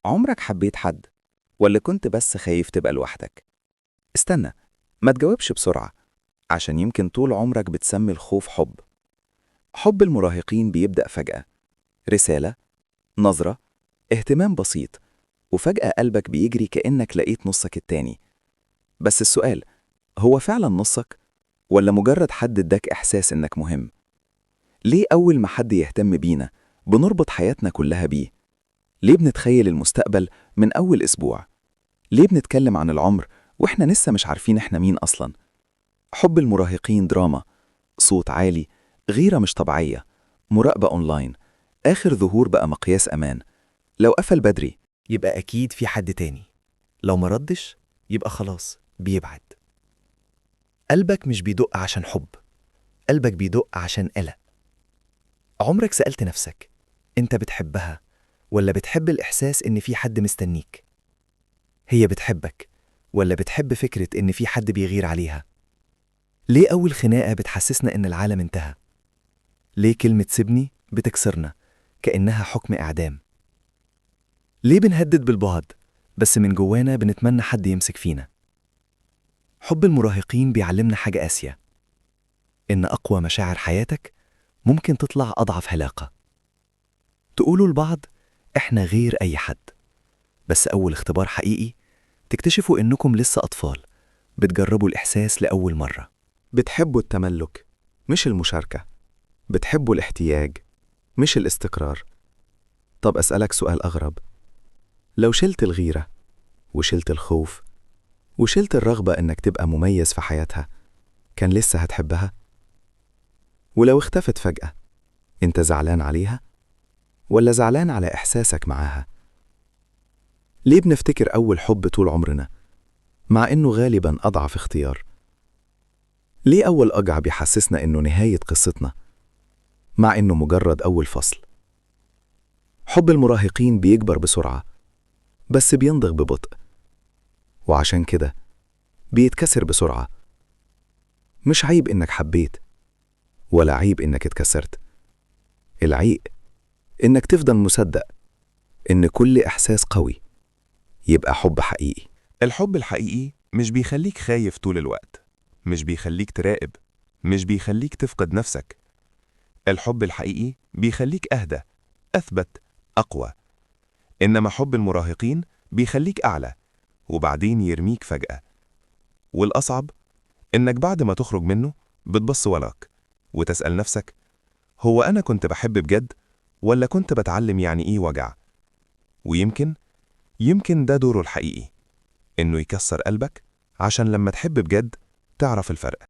عمرك حبيت حد ولا كنت بس خايف تبقى لوحدك؟ استنى، ما تجاوبش بسرعة، عشان يمكن طول عمرك بتسمي الخوف حب. حب المراهقين بيبدأ فجأة، رسالة، نظرة، اهتمام بسيط، وفجأة قلبك بيجري كأنك لقيت نصك التاني. بس السؤال، هو فعلا نصك؟ ولا مجرد حد اداك إحساس إنك مهم؟ ليه أول ما حد يهتم بينا بنربط حياتنا كلها بيه؟ ليه بنتخيل المستقبل من أول أسبوع؟ ليه بنتكلم عن العمر وإحنا لسه مش عارفين إحنا مين أصلا؟ حب المراهقين دراما، صوت عالي، غيرة مش طبيعية، مراقبة أونلاين، آخر ظهور بقى مقياس أمان. لو قفل بدري يبقى أكيد في حد تاني، لو ما ردش يبقى خلاص بيبعد. قلبك مش بيدق عشان حب، قلبك بيدق عشان قلق. عمرك سألت نفسك أنت بتحبها ولا بتحب الإحساس إن في حد مستنيك؟ هي بتحبك ولا بتحب فكرة إن في حد بيغير عليها؟ ليه أول خناقة بتحسسنا إن العالم انتهى؟ ليه كلمة سيبني بتكسرنا كأنها حكم إعدام؟ ليه بنهدد بالبعد بس من جوانا بنتمنى حد يمسك فينا؟ حب المراهقين بيعلمنا حاجة قاسية، إن أقوى مشاعر حياتك ممكن تطلع أضعف علاقة. تقولوا لبعض إحنا غير أي حد، بس أول اختبار حقيقي تكتشفوا إنكم لسه أطفال بتجربوا الإحساس لأول مرة. بتحبوا التملك مش المشاركة، بتحبوا الاحتياج مش الاستقرار. طب أسألك سؤال أغرب، لو شلت الغيرة وشلت الخوف وشلت الرغبة إنك تبقى مميز في حياتها، كان لسه هتحبها؟ ولو اختفت فجأة، أنت زعلان عليها ولا زعلان على إحساسك معاها؟ ليه بنفتكر أول حب طول عمرنا مع إنه غالباً أضعف اختيار؟ ليه أول وجع بيحسسنا إنه نهاية قصتنا مع إنه مجرد أول فصل؟ حب المراهقين بيكبر بسرعة بس بينضج ببطء، وعشان كده بيتكسر بسرعة. مش عيب إنك حبيت، ولا عيب إنك اتكسرت. العيب إنك تفضل مصدق إن كل إحساس قوي يبقى حب حقيقي. الحب الحقيقي مش بيخليك خايف طول الوقت، مش بيخليك تراقب، مش بيخليك تفقد نفسك. الحب الحقيقي بيخليك أهدى، أثبت، أقوى. إنما حب المراهقين بيخليك أعلى وبعدين يرميك فجأة. والأصعب إنك بعد ما تخرج منه بتبص وراك وتسأل نفسك، هو أنا كنت بحب بجد ولا كنت بتعلم يعني إيه وجع؟ ويمكن يمكن ده دوره الحقيقي، إنه يكسر قلبك عشان لما تحب بجد تعرف الفرق.